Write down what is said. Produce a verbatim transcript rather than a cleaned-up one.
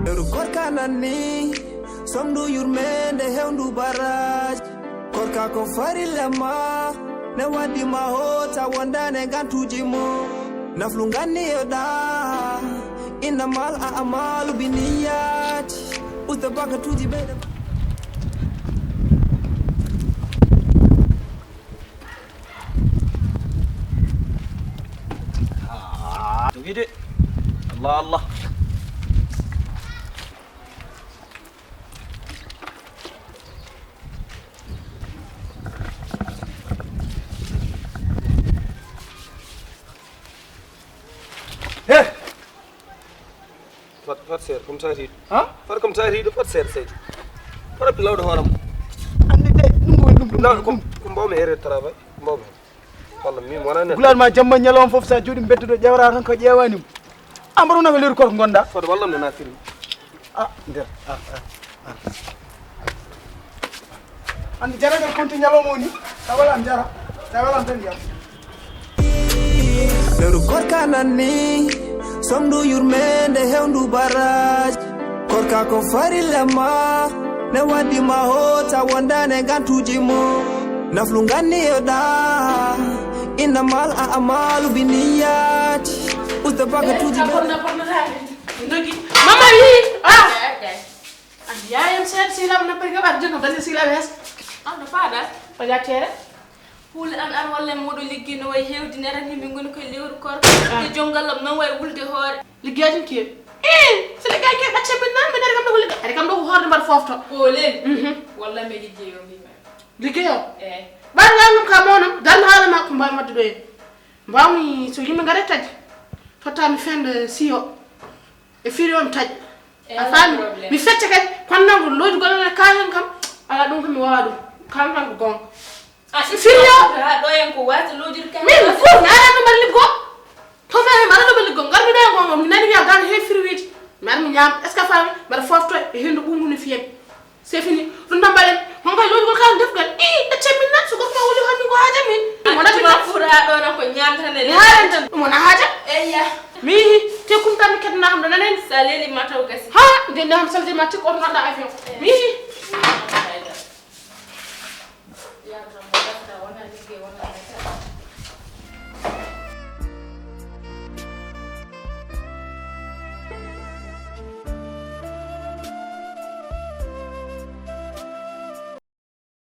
Lewru korka nan ni, somdu yurmeende hewndu baraaji. Korka ko farilla ma, ne waddi ma hoota wondane gantuuji mo. Naflu nganniyoɗa, innamal a amalu bi niyyati. Usta bakatuuji ɓeyɗe. Ah, jogi de. Allah, Allah. He! Fat, fat seeɗa, comme ça, tiiɗo. Ha? Fat comme ça, tiiɗo, fat seeɗa, Seydou. Fat pilawɗo hoore mum. Anndi de, ɗum woni ɗum, ɗum, Law-, ɗum, ko, ɗum. Ko mbawmi heere travail, ko mbawmi heere. Walla min wona neɗɗo. Gulaar ma jamma ñalawma fof, so a jooɗi mbedda ɗo, ƴeewata tan ko ƴeewani mo. An mbaɗa wona ko lewru korko ngonɗa? Fat wallam no na firi. Ah, nder. Ah, ah, ah. Anndi jaragal konti ñalawma woni, tawa am jara, tawa am tan yam. Lewru korka nan ni, somdu yurmeende hewndu baraaji. Korka ko farilla ma, ne waddi ma hoota wondane gantuuji mo. Naflu nganniyoɗa, innamal a amalu bi niyyati. Usta bakatuuji ɓe. Nogi. Mama wi. Ah. An yayam seeɗa silam na pega ɓar jeno dani silam hes. An ɗo paɗa. Paƴa tere. Huule an an walla moɗo liggi no way hewdinere ni min ngoni koye lewru korka. Ah. Te jongal lam non way wulde hoore. Liggeeji ke. Eh, so liggeeji ke ɓacce min nan min ari kam ɗo wulde. Ari kam ɗo ko hoorde mbaɗa fofto. Olen. Mhm. Walla mi liggeeyo mi ma. Liggeeyo. Eh. Ɓar ngal ngam ka monam dan haala ma ko mbawi wadde ɗo en. Mbawmi so yimɓe ngare taƴi. Tottami fende siyo. E firi on taƴi. Eh, a faami? Problème. Mi fecce kadi, kono noon ko loodi golle ka heen kam, ala ɗum ko mi wawa ɗum. Kam tan ko gonga. Ah, si firi yo. Ha ɗo en ko wasa loodi ka. Min fof mi ara no mbaɗa liggo. To ma he mbaɗa no mbaɗa liggo. Ngar mi ɗo e gonga, mi nani wiya gan he firi wiide. Mi ar mi ñaam, est-ce que a faami? Mbaɗa fofto e hendo ɓuumu no fiyami. C'est fini. Ɗum tan mbaɗen. Hon kay loodi gol ka def gan. I, ɗacce min nan, so gorko wuli hon ko haaja min. Ɗum wona ɗum. Fura ɗo na ko ñaamtane. Mi haalen tan. Ɗum wona haaja. Eyya. Mi yihi, te kumtan mi keddanaa kam ɗo nanen. Sa leeli ma taw gasi. Ha, nde nde ham salde ma tik oto naɗɗa avion. Mi yihi.